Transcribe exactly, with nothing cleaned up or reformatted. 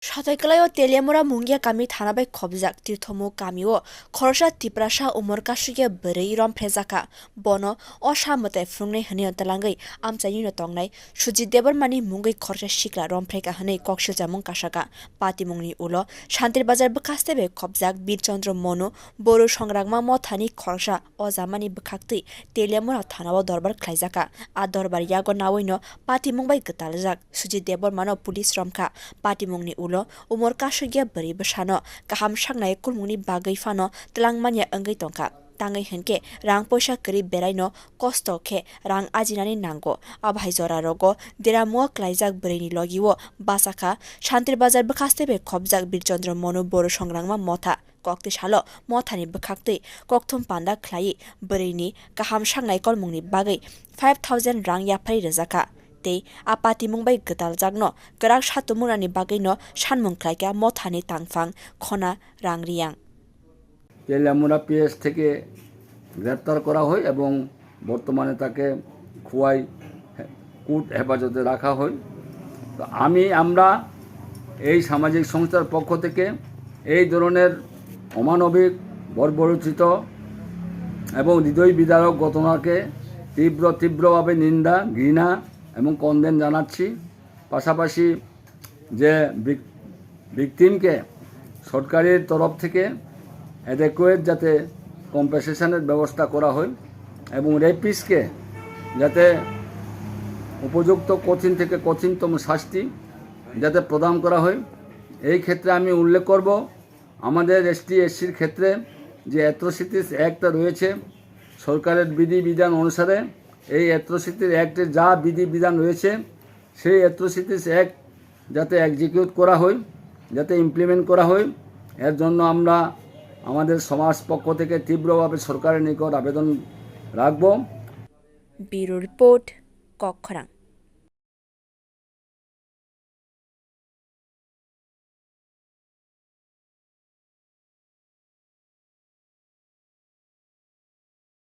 Satai kwlaio Teliamura Mungia kami thana bai khobjak Tirthomu kamio khoroksa Tiprasa umor kasugya bwrwi romphrejakha. Bono o sa mwtai phunuknai hwnwi twlangwi amchaini no tongnai Sujit Debbarmani mungwi khoroksa sikla romphrekha hwnwi kok sujamung kasakha. Patimungni ulo Shantir Bazar bwkhaste bai khobjak Birchandra Monu, Boru Songrangma Mothani khoroksa o jamani bwkhaktwi Teliamura thanao dorbar khlaijakha. A dorbar yago naoino patimung bai gwtaljak Sujit Debbarmano police romkha. Patimungni ulo umor kasugya bwrwi bwsano kaham saknai kulmungni bagwi phano twlangmanya wngwi tongkha. Tangwi hwnkhe rang poisa kwrwi beraino kosto khe rang ajinani nango. Abai jora rogo deramuo klaijak bwrwini logio bachakha Shantir Bazar bwkhaste bai khobjak Birchandra Monu Boru Songrangma Motha. Koktwi salo Mothani bwkhaktwi kokthum panda khlaiwi bwrwini kaham saknai kolmungni bagwi five thousand rang yapharwi rwjakha. Tei a patimung bai gwtaljakno kwrak satumungni bagwino sanmung khlaikha Mothani tangphang khona Rangriyang. Teliamura PS থেকে গ্রেপ্তার করা হয় এবং বর্তমানে তাকে খোয়াই কোর্ট হেফাজতে রাখা হয়। তো আমি, আমরা এই সামাজিক সংস্থার পক্ষ থেকে এই ধরনের অমানবিক, বর্বরোচিত এবং হৃদয় বিদারক ঘটনাকে তীব্র, তীব্রভাবে নিন্দা, ঘৃণা এবং কন্ডেম জানাচ্ছি। পাশাপাশি যে ভিক-, ভিকটিমকে সরকারের তরফ থেকে অ্যাডেকুয়েট যাতে কম্পেনসেশনের ব্যবস্থা করা হয় এবং রেপিস্টকে যাতে উপযুক্ত কঠিন থেকে কঠিনতম শাস্তি যাতে প্রদান করা হয়। এই ক্ষেত্রে আমি উল্লেখ করব, আমাদের এসটি এসসির ক্ষেত্রে যে অ্যাট্রোসিটিস অ্যাক্টটা রয়েছে, সরকারের বিধিবিধান অনুসারে এই অ্যাট্রোসিটিস অ্যাক্টে যা বিধিবিধান রয়েছে, সেই অ্যাট্রোসিটিস অ্যাক্ট যাতে এক্সিকিউট করা হয়, যাতে ইমপ্লিমেন্ট করা হয়, এর জন্য আমরা আমাদের সমাজ পক্ষ থেকে তীব্রভাবে সরকারের নিকট আবেদন রাখব। Bureau Report, Kokkhorang.